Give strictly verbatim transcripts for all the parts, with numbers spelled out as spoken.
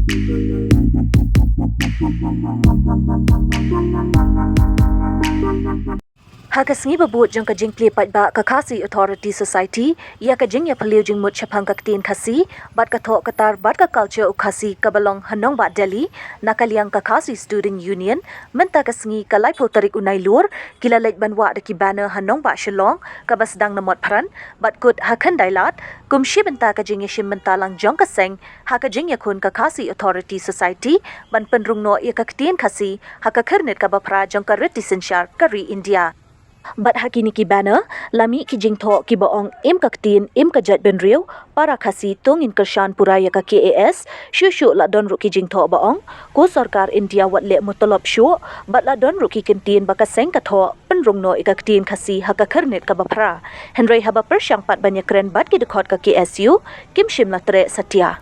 Ha ka sngi ba bud jong ka jingplie paidbah ka Khasi Authority Society ïa ka jingïaphylliew jingmut shaphang ka ktien Khasi bad ka thoh ka tar bad ka culture u Khasi kaba long ha nongbah Delhi, na ka liang ka Khasi Student Union, mynta ka sngi ka laiphew tarik u Nailur, ki la leit ban wah da ki banner ha nongbah Shillong kaba sdang na Motphran bad kut ha Khyndailad, kum shi bynta ka jingïashim bynta lang jong ka seng ha ka jingïakhun ka Khasi Authority Society ban pynrung noh ïa ka ktien Khasi ha ka khyrnit kaba phra jong ka riti synshar ka ri India. Bad ha kine ki banner la mih ki jingthoh kiba ong im ka ktien, im ka jaitbynriew, para Khasi to ngin kyrshan pura ïa ka K A S. Shuh shuh la don ruh ki jingthoh ba ong, ko sorkar India wat leh mutulop shuh. Bad la don ruh ki kyntien ba ka seng ka thoh pynrung noh ïa ka ktien Khasi ha ka khyrnit kaba phra. Hynrei haba pyrshang pat ban ïakren bad ki dkhot ka K S U, kim shym la treh satia.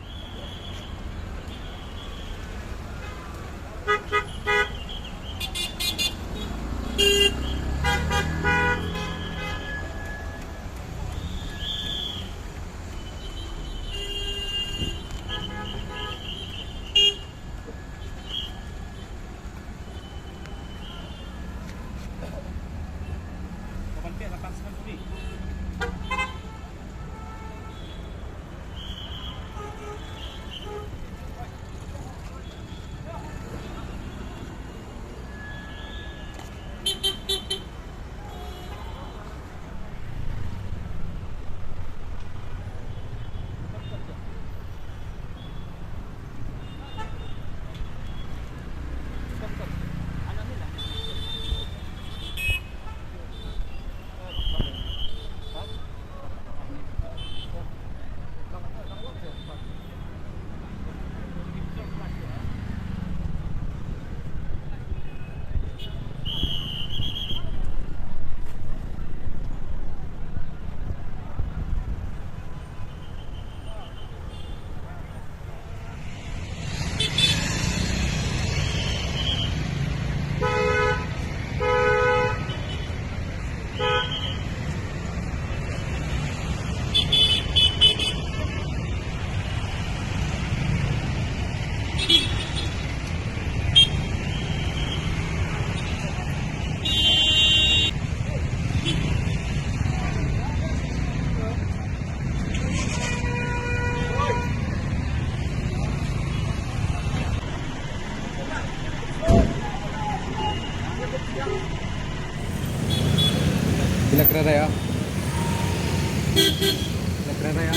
Bila kerara ya? Bila kerara ya?